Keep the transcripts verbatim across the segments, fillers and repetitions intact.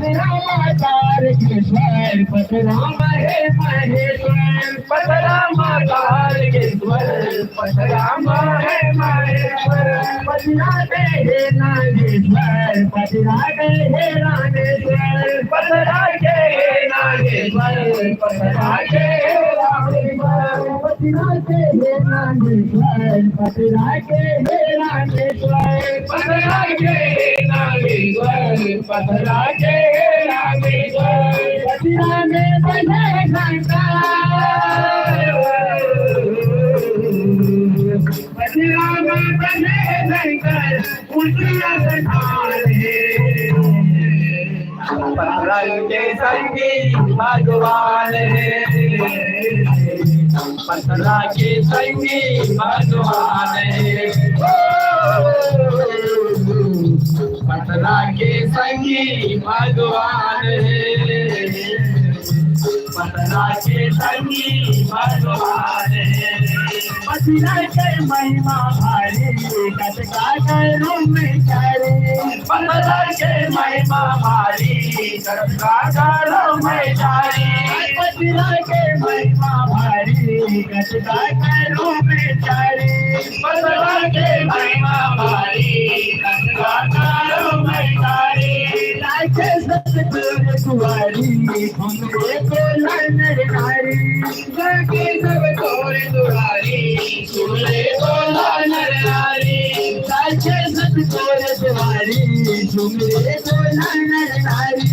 राम तारकेश्वर, पथराम हे महेश्वर। पथराम तारकेश्वर, पथराम हे महेश्वर। पथरा के हे नागेश्वर, पथरा के हे रामेश्वर। पथरा के हे नागेश्वर, पथरा के हे रामेश्वर। पथरा के हे नागेश्वर, पथरा के हे रामेश्वर। पथरा के हे नागेश्वर, पथरा के हे रामेश्वर। पथरा में बने शंकर, पथरा में बने शंकर, उनका स्थान हे। पथरा के संगी भगवान हे। पथरा के संगी भगवान हे। पथरा के संगी भगवान हे। पथरा के संगी भगवान हे। पथरा के महिमा भारी, कतका करूं मैं चारी। पथरा के महिमा भारी, कतका करूं मैं चारी। पथरा के महिमा भारी, कतका करूं मैं चारी। पथरा के महिमा भारी, कतका करूं मैं चारी। राक्षस तोर दुआरी, घूमरे टोला नर नारी। जाके सब तोर दुआरी, घूमरे टोला नर नारी। जाके सब तोर दुआरी, घूमरे टोला नर नारी।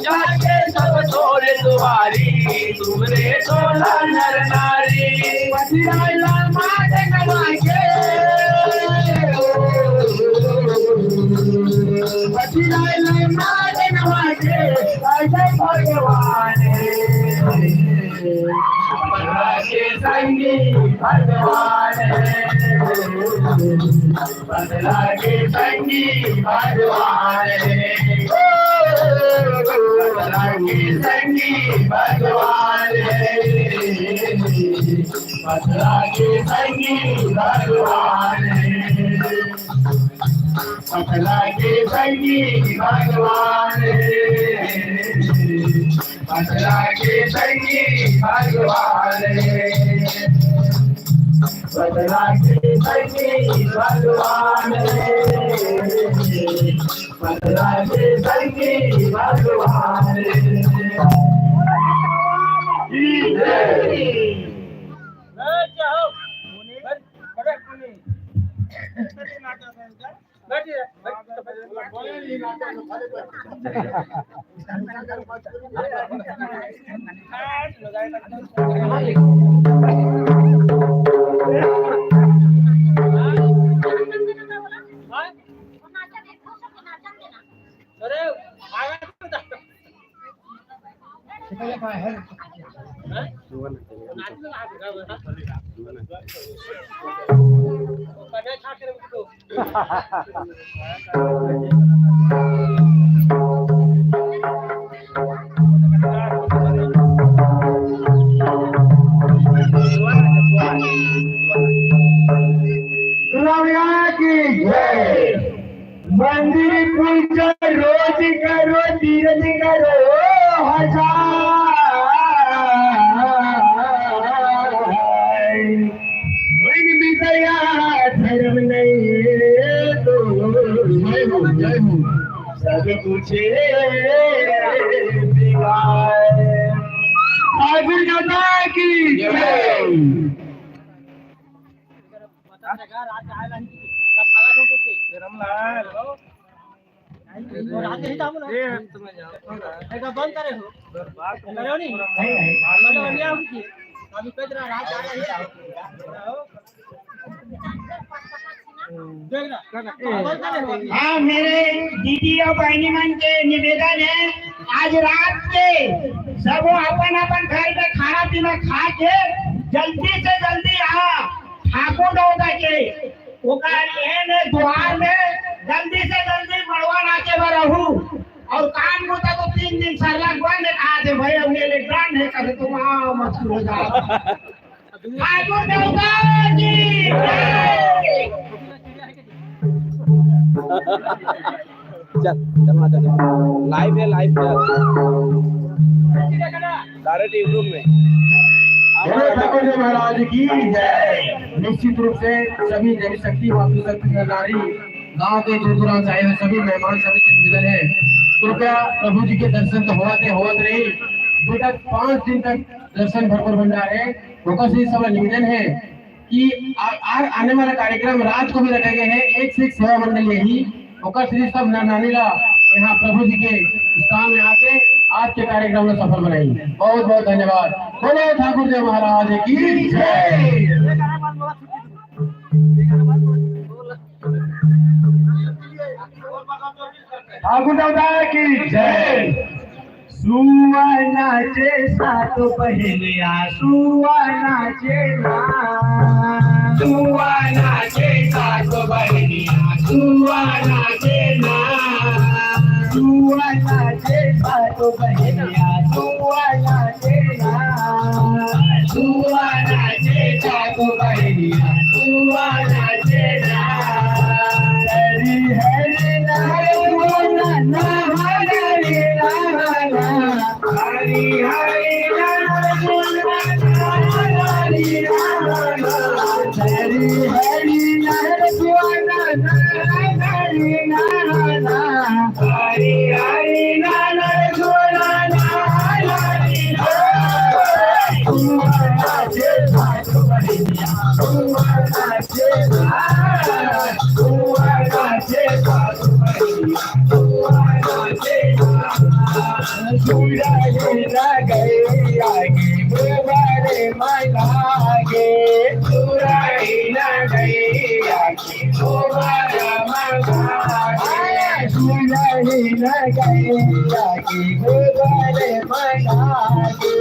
जाके सब तोर दुआरी, घूमरे टोला नर नारी। पथरा ला मात नवा के, पथरा ला मात नवा के, अजय भगवान हे। पथरा के संगी भगवान हे। पथरा के संगी भगवान हे। पथरा के संगी भगवान हे। पथरा के संगी भगवान हे। पथरा के संगी भगवान हे। पथरा के संगी भगवान हे। पथरा के संगी भगवान हे। पथरा के संगी भगवान हे। दुर्गा मैया की जय। मंदिर पूजा रोज करो, तीरथ करो हजार। मन में दया धर्म नहीं तो जय हो, जय हो। सब कुछ बेकार। ठाकुर दादा की जय। हाँ, मेरे दीदी और बहनी मन के निवेदन हे, आज रात के सबो अपन अपन घर में खाना पीना खा के जल्दी से जल्दी आ ठाकुर देवता के ओकर एहन दुआर में जल्दी से जल्दी मड़वा नाचे बर रहू। और काम बुता तो तीन दिन सरलग बंद हे, आज भाई हमने ले डन हे, कहे तुम आओ मत हो जाओ। ठाकुर देवता की जय। चल, चल माता जी, लाइव है, लाइव चल। डायरेक्ट YouTube में। बोलो ठाकुर जी महाराज की जय। निश्चित रूप से सभी देवी शक्ति, मातृ शक्ति, नारी, गांव के दूर दूरांत से आए हुए सभी मेहमान, सभी से निवेदन है, कृपया प्रभु जी के दर्शन तो होवत हे, होवत रही, बेटा पाँच दिन तक दर्शन भरपूर भंडार है। ओकर से सब निवेदन है कि आ, आर आने वाला कार्यक्रम रात को भी रखे गए हैं, एक से एक सेवा मंडल यही, ओकर से सब नर नानी ला यहाँ प्रभु जी के स्थान में आके आज के कार्यक्रम में सफल बनाई। बहुत बहुत धन्यवाद। बोलो ठाकुर जी महाराज की जय। ठाकुर दादा की जय। सुआ नाचे सात बहिनिया, सुआ नाचे ना। सुआ नाचे सात बहिनिया, सुआ नाचे ना। सुआ नाचे सात बहिनिया, सुआ नाचे ना। सुआ नाचे सात बहिनिया, सुआ नाचे ना। हरी हरी ना, सुआ ना, ना, हरी हरी ना, ना। हरी हरी नर सुआ ना, हरी हरी नर सुआ ना, हरी नर सुआ ना। सुरहिला गैया के गोबर मनागे। सुरहिला गैया के गोबर मनागे। सुरहिला गैया के गोबर मनागे।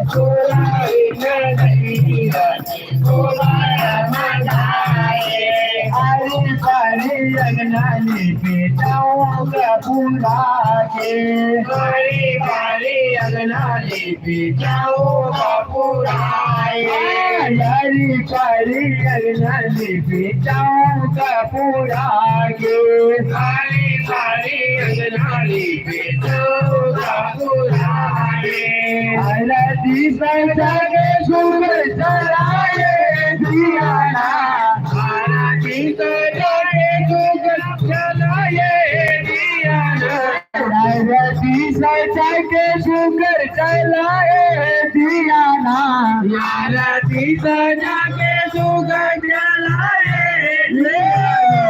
सुरहिला गैया हरी भरी अंगना लिपि चौक पुरा के। हरी भरी अंगना लिपि चौक पुरा के। हरी भरी अंगना लिपि चौक पुरा के। हरी भरी अंगना लिपि आरती सजा के सुगर जलाए दिया ना। आरती सजा के सुगर जलाए दिया ना। आरती सजा के सुगर जलाए दिया ना। आरती सजा के सुगर जलाए दिया ना।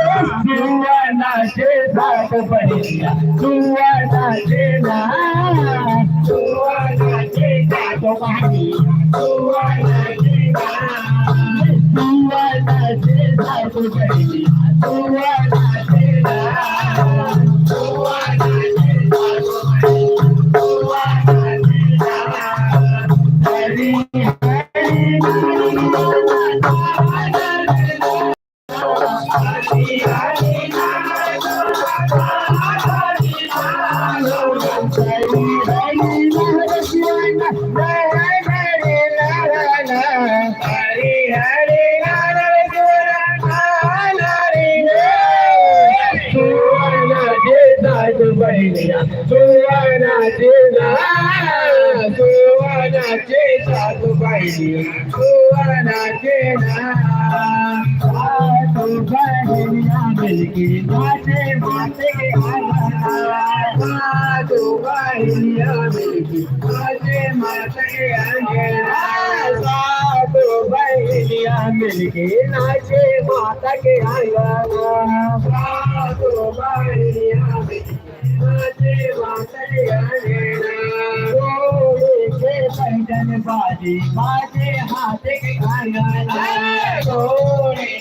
सुआ नाचे सात बहिनिया, सुआ नाचे ना। सुआ नाचे सात बहिनिया, सुआ नाचे ना। सुआ नाचे सात बहिनिया, सुआ नाचे ना। सुआ नाचे सात बहिनिया, सुआ नाचे ना। हरी हरी सुआ नाचे सात बहिनिया, सुआ नाचे ना, सुआ नाचे सात बहिनिया। सुआ नाचे ना। सात बहिनिया मिलके नाचे माता के आंगना। सात बहिनिया मिलके नाचे माता के आंगना। सात बहिनिया मिलके नाचे माता के आंगना। सात बहिनिया मिलके पैदल बाजे, बाजे हाथ के कंगना। घोड़े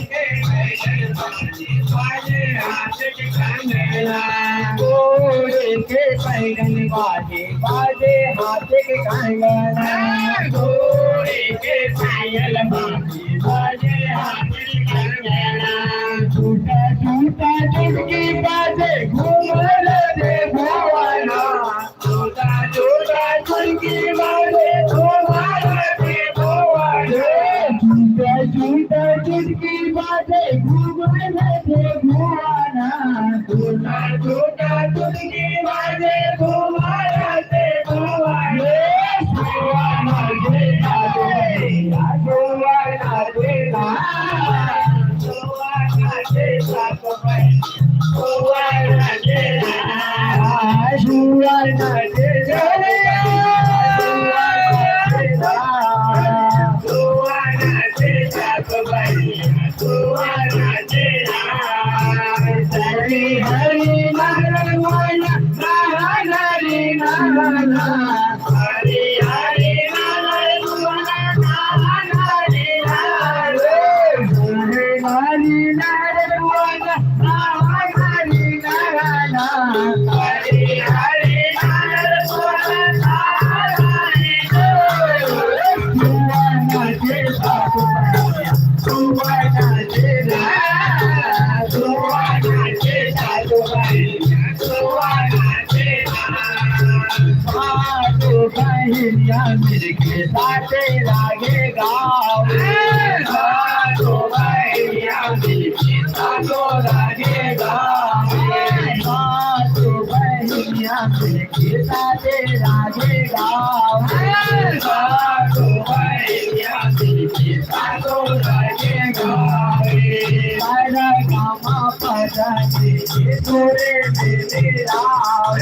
के पैदल बाजे, बाजे हाथ के कंगना। घोड़े के पायल बाजे, बाजे हाथ के कंगना। झूठा झूठा झुमकी बाजे, घूमर रे भुवना। झूठा झूठा झुमकी बाजे, घूमर रे भुवना। झूठा झूठा झुमकी बाजे, घूमर रे भुवना। झूठा झूठा सातो बहिनिया मिलके साथे लागे गावे। सातो बहिनिया मिलके सातो लागे गावे। सातो बहिनिया मिलके साथे लागे गावे। सातो बहिनिया मिलके सातो लागे गावे। सारा गामा पदानी तोरे में मिलावे।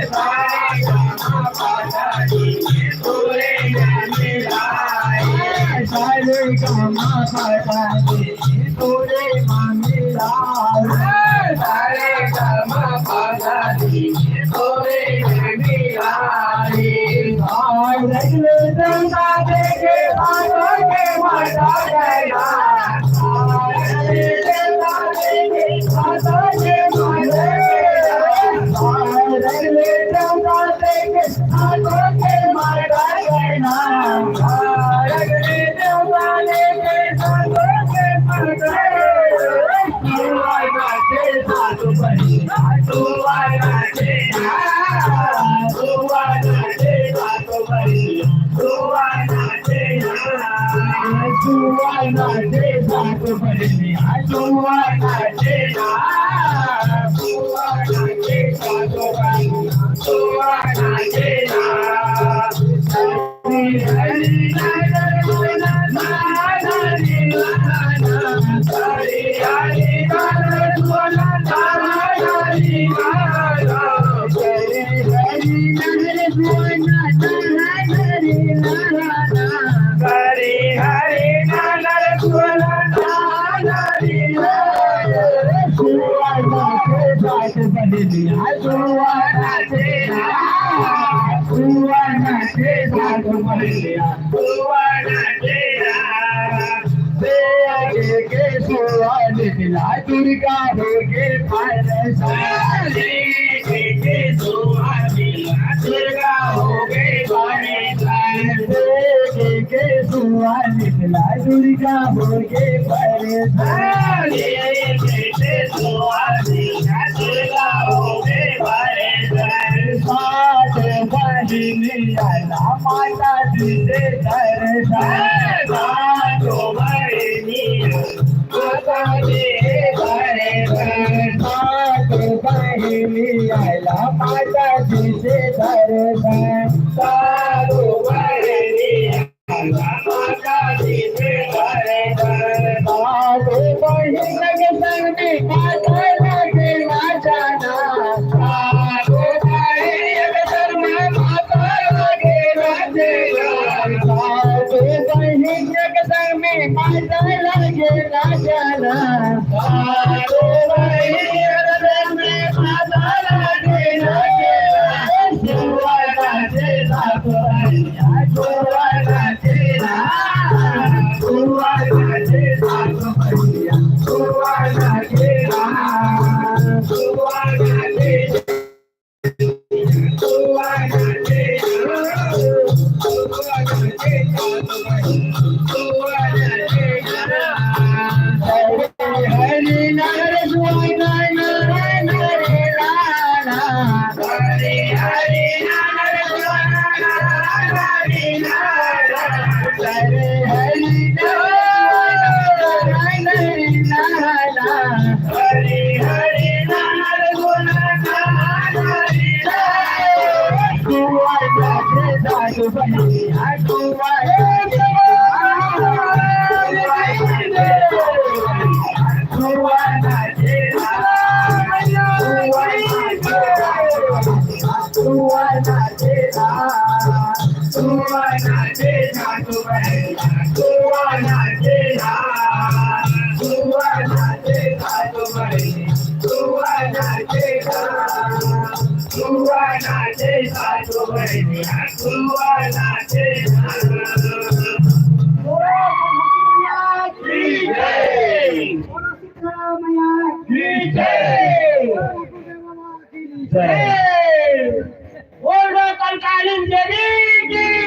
सारे गामा पदानी तोरे में मिलावे। सारे गामा पदानी तोरे में मिलावे। सारे गामा पदानी तोरे में मिलावे। और रंग रंगा देखे बातों के मजा गया। दुर्गा हो गई परेशान। दुर्गा हो गई परेशान। देख के सुआ निकला, दुर्गा हो गई परेशान। देख के सुआ निकला, दुर्गा हो गई परेशान। सात बहिनी आला माता जी से दर्शन। सात बहिनी नाचे साधु बहिनी, हथुआ नाचे ना। बोलो सरस्वती मैया की जय। बोलो शीतला मैया की जय। बोलो गुरुदेव बाबा की जय। बोलो कंकालिनी देवी की